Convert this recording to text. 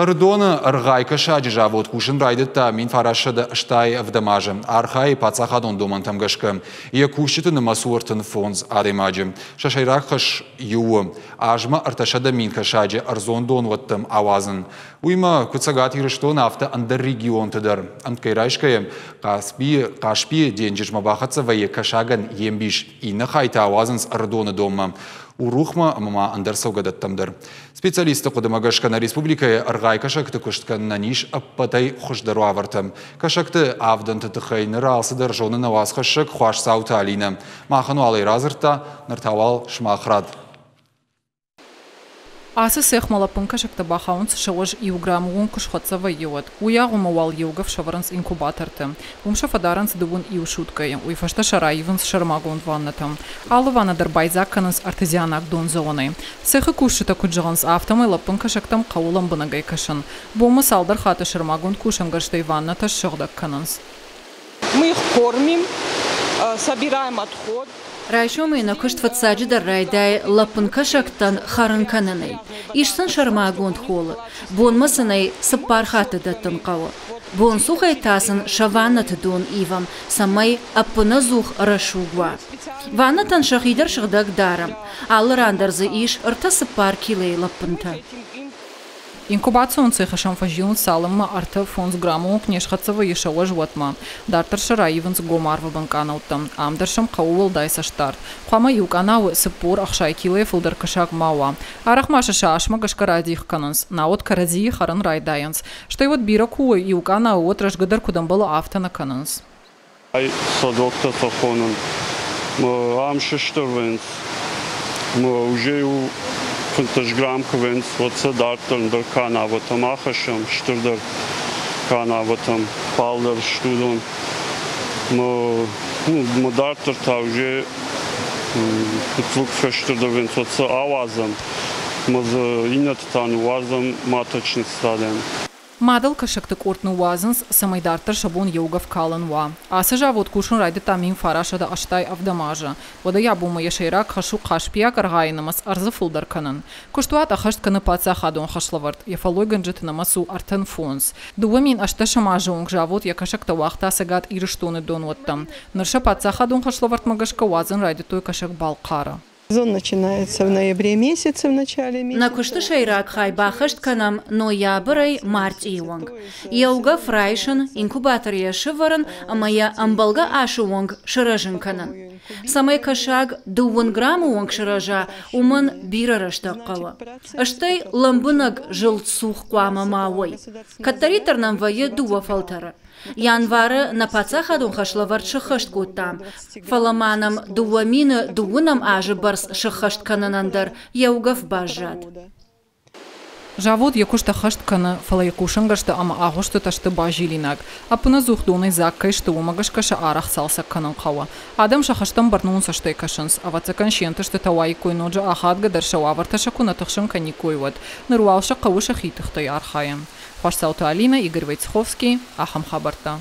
Ӕрыдоны ӕргъай кӕсаджы завод кусын райдыдта 1987 азы. Архайы паддзахадон домӕнтӕм гӕсгӕ. Йӕ кусджыты нымӕц у 35 адӕймаджы. Сӕ сӕйраг хӕс иу у – азмӕ 300 000 кӕсаджы ӕрдзон донуӕттӕм ауадзын. Уыимӕ, куыд Цӕгат Ирыстоны, афтӕ ӕндӕр регионты дӕр. Ӕмткӕй райсгӕйӕ, Хъаспийы денджызмӕ бахӕццӕ вӕййы кӕсагӕн йе мбис, иннӕ хай та ауадзынц Ӕрыдоны донмӕ, Урухмӕ ӕмӕ ма ӕндӕр цӕугӕдӕттӕм дӕр. Специалистты хъуыдымӕ гӕсгӕ нӕ республикӕйы ӕргъай кӕсӕгты куыст кӕнынӕн ис ӕппӕтӕй хуыздӕр уавӕртӕ. Кӕсӕгты авдӕнты тыххӕй ныр алцыдӕр зоны нӕ уацхӕссӕг Хуасдзауты Алинӕ. Махӕн уал ӕй радзырдта, ныр та уал сымах рад. Ацы цехмӕ лӕппын кӕсӕгтӕ бахауынц сӕ уӕз иу граммы онг куы схӕццӕ вӕййы, уӕд. Уый агъоммӕ уал еугӕф сӕвӕрынц инкубаторты. Уым сӕ фӕдарынц дыууын иу суткӕйы, уый фӕстӕ сӕ раивынц сӕрмагонд ваннӕтӕм. Алы ваннӕ дӕр байдзаг кӕнынц артезианаг дондзӕуӕнӕй. Цехы кусджытӕ куыд зӕгъынц, афтӕмӕй лӕппын кӕсӕгтӕм хъӕуы лӕмбынӕгӕй кӕсын. Бонмӕ цалдӕр хатты сӕрмагонд кусӕнгӕрзтӕй ваннӕтӕ ссыгъдӕг кӕнынц. Мы их кормим, собираем отход. Райсомӕй нӕ куыст фыццаджыдӕр райдайы лӕппын кӕсӕгтӕн хӕрын кӕнынӕй. Ис сын сӕрмагонд холы. Бонмӕ сын ӕй цыппар хатты дӕттын хъӕуы. Бонцухӕй та сын сӕ ваннӕты дон ивӕм, цӕмӕй ӕппынӕдзух рӕсуг уа. Ваннӕтӕн сӕхи дӕр сыгъдӕг дарӕм. Алы ран дӕр дзы ис ӕртӕ-цыппар килойы лӕппынтӕ. Инкубацион цехы сӕм фӕзилынц, цалынмӕ ӕртӕ-фондз граммы онг не схӕццӕ вӕййы сӕ уӕз, уӕдмӕ. Дарддӕр сӕ раивынц гом арвы бын къанӕуттӕм. Ам дӕр сӕм хъӕуы уӕлдай цӕстдард. Хъуамӕ иу къанауы 40-60 килойӕ фылдӕр кӕсаг ма уа. Арӕх ма сӕ сӕ асмӕ гӕсгӕ радих кӕнынц, науӕд кӕрӕдзийы хӕрын райдайынц. Стӕй уӕд бирӕ куы уой иу къанауы, уӕд рӕзгӕ дӕр куыд ӕмбӕлы, афтӕ нӕ кӕнынц. Ай садоктӕ фӕхонын. Ам сыстыр вӕййынц. Уже иу 15 грамм куы вӕййынц, уӕд сӕ дарддӕр ӕндӕр канавӕтӕм ахӕссӕм, стырдӕр канавӕтӕм, фалдӕр сты уыдон. Ну, дарддӕр та уже куыд фӕстырдӕр вӕййынц, уӕд сӕ ауадзӕм. Ӕмӕ дзы иннӕты та ныууадзӕм маточный стадӕн. Мадӕл кӕсӕгты къорд ныууадзынц, цӕмӕй дарддӕр сӕ бон еугӕф калын уа. Ацы завод кусын райдыдта 1987 азы. Уӕдӕй абонмӕ йӕ сӕйраг хӕс у хъаспийаг ӕргъайы нымӕц ӕрдзы фылдӕр кӕнын. Куыстуат ӕххӕст кӕны паддзахадон хӕслӕвӕрд, йӕ фӕллойгӕнджыты нымӕц у 35. 2018 азы онг завод йӕ кӕсӕгтӕ уагъта Цӕгат Ирыстоны донуӕттӕм. Ныр сӕ паддзахадон хӕслӕвӕрдмӕ гӕсгӕ уадзын райдыдтой Кӕсӕг-Балхъары. Сезон начинается в ноябре месяце, в начале месяца. Нӕ куысты сӕйраг хай баххӕст кӕнӕм ноябрӕй мартъийы онг. Еугӕф райсын, инкубатор йӕ сывӕрын ӕмӕ йӕ ӕмбӕлгӕ асы онг сырӕзын кӕнын. Цӕмӕй кӕсаг дыууын граммы онг сырӕза, уымӕн бирӕ рӕстӕг хъӕуы. Стӕй лӕмбынӕг зылд цух хъуамӕ ма уой. Кӕддӕриддӕр нӕм вӕййы дыууӕ фӕлтӕры. Январы нӕ паддзахадон хӕслӕвӕрд сыххӕст кодтам, фӕлӕ ма нӕм 2020 азы бӕрц сыххӕст кӕнынӕн дӕр еугӕф баззад. Завод йӕ куыст ӕххӕст кӕны, фӕлӕ йӕ кусӕнгӕрзтӕ ӕмӕ агъуыстытӕ сты базилинаг. Ӕппынӕдзух донӕй дзаг кӕй сты, уымӕ гӕсгӕ сӕ арӕх цалцӕг кӕнын хъӕуы. Адӕм сӕ хӕстӕм бӕрнон цӕстӕй кӕсынц. Ӕвӕццӕгӕн, се нтыстытӕ уаиккой ноджы ахадгӕдӕр, сӕ уавӕртӕ сӕ куы нӕ тыхсын кӕниккой, уӕд. Ныр уал сӕ хъӕуы сӕхи тыхтӕй архайын. Хуасдзауты Алинӕ, Игорь Войцеховский, ахӕм хабӕрттӕ.